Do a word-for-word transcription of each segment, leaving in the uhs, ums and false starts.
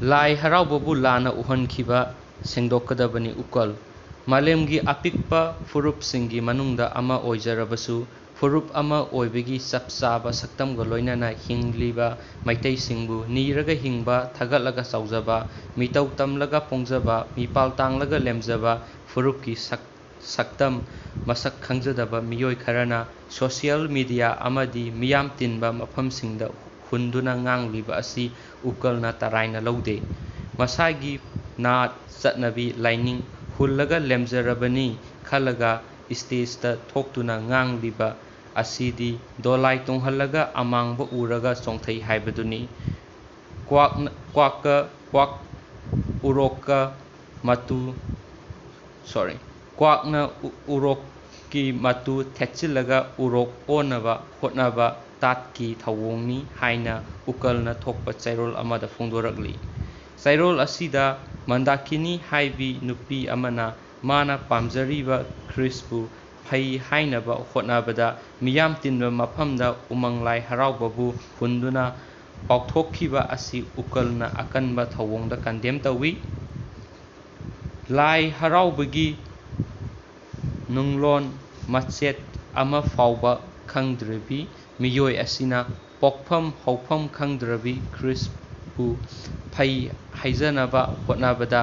ꯂꯥꯏ ꯍꯔꯥꯎꯕꯕꯨ ꯂꯥꯟꯅ ꯎꯍꯟꯈꯤꯕ ꯁꯦꯡꯗꯣꯛꯀꯗꯕꯅꯤ꯫ ꯎꯀꯜ ꯃꯥꯂꯦꯝꯒꯤ ꯑꯄꯤꯛꯄ ꯐꯨꯔꯨꯞꯁꯤꯡꯒꯤ ꯃꯅꯨꯡꯗ ꯑꯃ ꯑꯣꯏꯖꯔꯕꯁꯨ, ꯐꯨꯔꯨꯞ ꯑꯃ ꯑꯣꯏꯕꯒꯤ ꯆꯞ ꯆꯥꯕ ꯁꯛꯇꯝꯒ ꯂꯣꯏꯅꯅ ꯍꯤꯡꯂꯤꯕ ꯃꯩꯇꯩꯁꯤꯡꯕꯨ ꯅꯤꯔꯒ ꯍꯤꯡꯕ, ꯊꯥꯒꯠꯂꯒ ꯆꯥꯎꯖꯕ, ꯃꯤꯇꯧ ꯇꯝꯂꯒ ꯄꯣꯡꯖꯕ, ꯃꯤꯄꯥꯜ ꯇꯥꯡꯂꯒ ꯂꯦꯝꯖꯕ ꯐꯨꯔꯨꯞꯀꯤ ꯁꯛ-, ꯁꯛꯇꯝ ꯃꯁꯛ ꯈꯪꯖꯗꯕ ꯃꯤꯑꯣꯏ ꯈꯔꯅ social media ꯑꯃꯗꯤ ꯃꯤꯌꯥꯝ ꯇꯤꯟꯕ ꯃꯐꯝꯁꯤꯡꯗ ꯍꯨꯟꯗꯨꯅ ꯉꯥꯡꯂꯤꯕ ꯑꯁꯤ ꯎꯀꯜꯅ ꯇꯔꯥꯏꯅ ꯂꯧꯗꯦ꯫ ꯃꯁꯥꯒꯤ ꯅꯥꯠ, ꯆꯠꯅꯕꯤ, ꯂꯥꯏꯅꯤꯡ ꯍꯨꯜꯂꯒ ꯂꯦꯝꯖꯔꯕꯅꯤ ꯈꯜꯂꯒ stageꯇ ꯊꯣꯛꯇꯨꯅ ꯉꯥꯡꯂꯤꯕ ꯑꯁꯤꯗꯤ ꯗꯣꯂꯥꯏ ꯇꯣꯡꯍꯜꯂꯒ ꯑꯃꯥꯡꯕ ꯎꯔꯒ ꯆꯣꯡꯊꯩ ꯍꯥꯏꯕꯗꯨꯅꯤ꯫ ꯀ꯭ꯋꯥꯛꯅ-, ꯀ꯭ꯋꯥꯛꯀ, ꯀ꯭ꯋꯥꯛ ꯎꯔꯣꯛꯀ ꯃꯇꯨ, sorry, ꯀ꯭ꯋꯥꯛꯅ ꯎ-, ꯎꯔꯣꯛꯀꯤ ꯃꯇꯨ ꯊꯦꯠꯆꯤꯜꯂꯒ ꯎꯔꯣꯛ ꯑꯣꯟꯅꯕ ꯍꯣꯠꯅꯕ ꯇꯥꯠꯀꯤ ꯊꯧꯑꯣꯡꯅꯤ ꯍꯥꯏꯅ ꯎꯀꯜꯅ ꯊꯣꯛꯄ ꯆꯩꯔꯣꯜ ꯑꯃꯗ ꯐꯣꯡꯗꯣꯔꯛꯂꯤ꯫ ꯆꯩꯔꯣꯜ ꯑꯁꯤꯗ ꯃꯟꯗꯥꯀꯤꯅꯤ ꯍꯥꯏꯕꯤ ꯅꯨꯄꯤ ꯑꯃꯅ ꯃꯥꯅ ꯄꯥꯝꯖꯔꯤꯕ ꯈ꯭ꯔꯤꯁꯄꯨ ꯐꯩ ꯍꯥꯏꯅꯕ ꯍꯣꯠꯅꯕꯗ ꯃꯤꯌꯥꯝ ꯇꯤꯟꯕ ꯃꯐꯝꯗ ꯎꯃꯪ ꯂꯥꯏ ꯍꯔꯥꯎꯕꯕꯨ ꯍꯨꯟꯗꯨꯅ ꯄꯥꯎꯊꯣꯛꯈꯤꯕ ꯑꯁꯤ ꯎꯀꯜꯅ ꯑꯀꯟꯕ ꯊꯧꯑꯣꯡꯗ condemn ꯇꯧꯏ꯫ ꯂꯥꯏ ꯍꯔꯥꯎꯕꯒꯤ ꯅꯨꯡꯂꯣꯟ ꯃꯆꯦꯠ ꯑꯃ ꯐꯥꯎꯕ ꯈꯪꯗ꯭ꯔꯕꯤ ꯃꯤꯑꯣꯏ ꯑꯁꯤꯅ ꯄꯣꯛꯐꯝ ꯍꯧꯐꯝ ꯈꯪꯗ꯭ꯔꯕꯤ ꯈ꯭ꯔꯤꯁꯄꯨ ꯐꯩ ꯍꯥꯏꯖꯅꯕ ꯍꯣꯠꯅꯕꯗ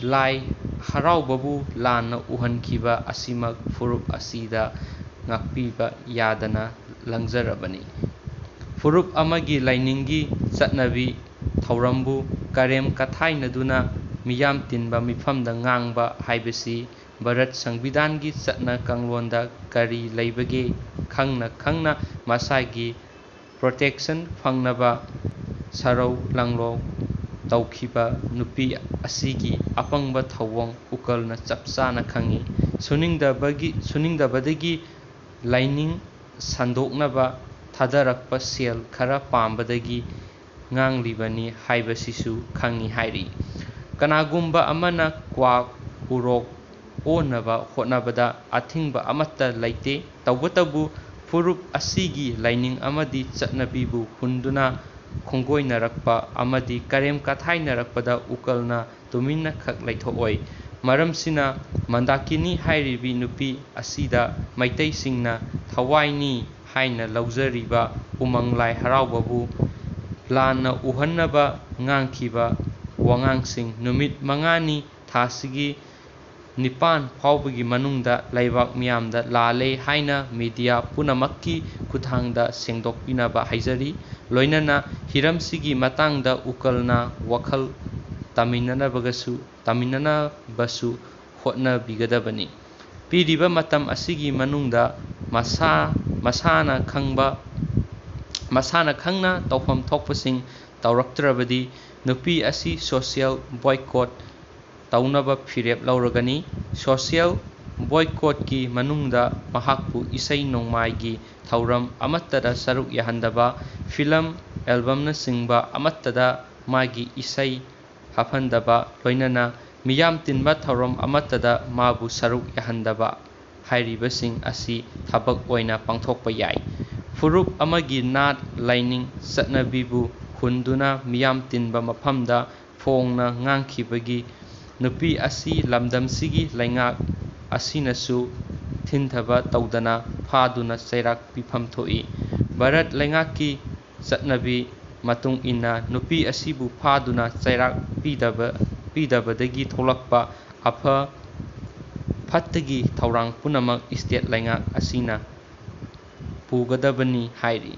ꯂꯥꯏ ꯍꯔꯥꯎꯕꯕꯨ ꯂꯥꯟꯅ ꯎꯍꯟꯈꯤꯕ ꯑꯁꯤꯃꯛ ꯐꯨꯔꯨꯞ ꯑꯁꯤꯗ ꯉꯥꯛꯄꯤꯕ ꯌꯥꯗꯅ ꯂꯪꯖꯔꯕꯅꯤ꯫ ꯐꯨꯔꯨꯞ ꯑꯃꯒꯤ ꯂꯥꯏꯅꯤꯡꯒꯤ ꯆꯠꯅꯕꯤ ꯊꯧꯔꯝꯕꯨ ꯀꯔꯦꯝ ꯀꯊꯥꯏꯅꯗꯨꯅ ꯃꯤꯌꯥꯝ ꯇꯤꯟꯕ ꯃꯤꯐꯝꯗ ꯉꯥꯡꯕ ꯍꯥꯏꯕꯁꯤ ꯚꯥꯔꯠ ꯁꯪꯕꯤꯙꯥꯟꯒꯤ ꯆꯠꯅ ꯀꯥꯡꯂꯣꯟꯗ ꯀꯔꯤ ꯂꯩꯕꯒꯦ ꯈꯪꯅ ꯈꯪꯅ ꯃꯁꯥꯒꯤ protection ꯐꯪꯅꯕ ꯁꯔꯧ ꯂꯥꯡꯂꯣꯛ ꯇꯧꯈꯤꯕ ꯅꯨꯄꯤ ꯑꯁꯤꯒꯤ ꯑꯄꯪꯕ ꯊꯧꯑꯣꯡ ꯎꯀꯜꯅ ꯆꯞ ꯆꯥꯅ ꯈꯪꯏ꯫ ꯁꯨꯅꯤꯡꯗꯕꯒꯤ, ꯁꯨꯅꯤꯡꯗꯕꯗꯒꯤ ꯂꯥꯏꯅꯤꯡ ꯁꯟꯗꯣꯛꯅꯕ ꯊꯥꯗꯔꯛꯄ ꯁꯦꯜ ꯈꯔ ꯄꯥꯝꯕꯗꯒꯤ ꯉꯥꯡꯂꯤꯕꯅꯤ ꯍꯥꯏꯕꯁꯤꯁꯨ ꯈꯪꯏ ꯍꯥꯏꯔꯤ꯫ ꯀꯅꯥꯒꯨꯝꯕ ꯑꯃꯅ ꯀ꯭ꯋꯥꯛ ꯎꯔꯣꯛ ꯑꯣꯟꯅꯕ ꯍꯣꯠꯅꯕꯗ ꯑꯊꯤꯡꯕ ꯑꯃꯠꯇ ꯂꯩꯇꯦ꯫ ꯇꯧꯕꯇꯕꯨ ꯐꯨꯔꯨꯞ ꯑꯁꯤꯒꯤ ꯂꯥꯏꯅꯤꯡ ꯑꯃꯗꯤ ꯆꯠꯅꯕꯤꯕꯨ ꯍꯨꯟꯗꯨꯅ ꯈꯣꯡꯒꯣꯏꯅꯔꯛꯄ ꯑꯃꯗꯤ ꯀꯔꯦꯝ ꯀꯊꯥꯏꯅꯔꯛꯄꯗ ꯎꯀꯜꯅ ꯇꯨꯃꯤꯟꯅꯈꯛ ꯂꯩꯊꯣꯛꯑꯣꯏ꯫ ꯃꯔꯝꯁꯤꯅ ꯃꯟꯗꯥꯀꯤꯅꯤ ꯍꯥꯏꯔꯤꯕꯤ ꯅꯨꯄꯤ ꯑꯁꯤꯗ ꯃꯩꯇꯩꯁꯤꯡꯅ ꯊꯋꯥꯏꯅꯤ ꯍꯥꯏꯅ ꯂꯧꯖꯔꯤꯕ ꯎꯃꯪ ꯂꯥꯏ ꯍꯔꯥꯎꯕꯕꯨ ꯂꯥꯟꯅ ꯎꯍꯟꯅꯕ ꯉꯥꯡꯈꯤꯕ ꯋꯥꯉꯥꯡꯁꯤꯡ ꯅꯨꯃꯤꯠ ꯃꯉꯥꯅꯤ ꯊꯥꯁꯤꯒꯤ ꯅꯤꯄꯥꯟ ꯐꯥꯎꯕꯒꯤ ꯃꯅꯨꯡꯗ ꯂꯩꯕꯥꯛ ꯃꯤꯌꯥꯝꯗ ꯂꯥꯜꯂꯦ ꯍꯥꯏꯅ ꯃꯤꯗꯤꯌꯥ ꯄꯨꯝꯅꯃꯛꯀꯤ ꯈꯨꯠꯊꯥꯡꯗ ꯁꯦꯡꯗꯣꯛꯄꯤꯅꯕ ꯍꯥꯏꯖꯔꯤ꯫ ꯂꯣꯏꯅꯅ ꯍꯤꯔꯝꯁꯤꯒꯤ ꯃꯇꯥꯡꯗ ꯎꯀꯜꯅ ꯋꯥꯈꯜ ꯇꯥꯃꯤꯟꯅꯅꯕꯒꯁꯨ, ꯇꯥꯃꯤꯟꯅꯅꯕꯁꯨ ꯍꯣꯠꯅꯕꯤꯒꯗꯕꯅꯤ꯫ ꯄꯤꯔꯤꯕ ꯃꯇꯝ ꯑꯁꯤꯒꯤ ꯃꯅꯨꯡꯗ ꯃꯁꯥ, ꯃꯁꯥꯅ ꯈꯪꯕ, ꯃꯁꯥꯅ ꯈꯪꯅ ꯇꯧꯐꯝ ꯊꯣꯛꯄꯁꯤꯡ ꯇꯧꯔꯛꯇ꯭ꯔꯕꯗꯤ ꯅꯨꯄꯤ ꯑꯁꯤ social boycott ꯇꯧꯅꯕ ꯐꯤꯔꯦꯞ ꯂꯧꯔꯒꯅꯤ꯫ Social boycottꯀꯤ ꯃꯅꯨꯡꯗ ꯃꯍꯥꯛꯄꯨ ꯏꯁꯩ ꯅꯣꯡꯃꯥꯏꯒꯤ ꯊꯧꯔꯝ ꯑꯃꯠꯇꯗ ꯁꯔꯨꯛ ꯌꯥꯍꯟꯗꯕ, film albumꯅꯆꯤꯡꯕ ꯑꯃꯠꯇꯗ ꯃꯥꯒꯤ ꯏꯁꯩ ꯍꯥꯞꯍꯟꯗꯕ, ꯂꯣꯏꯅꯅ ꯃꯤꯌꯥꯝ ꯇꯤꯟꯕ ꯊꯧꯔꯝ ꯑꯃꯠꯇꯗ ꯃꯥꯕꯨ ꯁꯔꯨꯛ ꯌꯥꯍꯟꯗꯕ ꯍꯥꯏꯔꯤꯕꯁꯤꯡ ꯑꯁꯤ ꯊꯕꯛ ꯑꯣꯏꯅ ꯄꯥꯡꯊꯣꯛꯄ ꯌꯥꯏ꯫ ꯐꯨꯔꯨꯞ ꯑꯃꯒꯤ ꯅꯥꯠ, ꯂꯥꯏꯅꯤꯡ, ꯆꯠꯅꯕꯤꯕꯨ ꯍꯨꯟꯗꯨꯅ ꯃꯤꯌꯥꯝ ꯇꯤꯟꯕ ꯃꯐꯝꯗ ꯐꯣꯡꯅ ꯉꯥꯡꯈꯤꯕꯒꯤ ꯅꯨꯄꯤ ꯑꯁꯤ ꯂꯝꯗꯝꯁꯤꯒꯤ ꯂꯩꯉꯥꯛ ꯑꯁꯤꯅꯁꯨ ꯊꯤꯟꯊꯕ ꯇꯧꯗꯅ ꯐꯥꯗꯨꯅ ꯆꯩꯔꯥꯛ ꯄꯤꯐꯝ ꯊꯣꯛꯏ꯫ ꯚꯥꯔꯠ ꯂꯩꯉꯥꯛꯀꯤ ꯆꯠꯅꯕꯤ ꯃꯇꯨꯡ ꯏꯟꯅ ꯅꯨꯄꯤ ꯑꯁꯤꯕꯨ ꯐꯥꯗꯨꯅ ꯆꯩꯔꯥꯛ ꯄꯤꯗꯕ, ꯄꯤꯗꯕꯗꯒꯤ ꯊꯣꯛꯂꯛꯄ ꯑꯐ ꯐꯠꯇꯒꯤ ꯊꯧꯔꯥꯡ ꯄꯨꯝꯅꯃꯛ state ꯂꯩꯉꯥꯛ ꯑꯁꯤꯅ ꯄꯨꯒꯗꯕꯅꯤ ꯍꯥꯏꯔꯤ꯫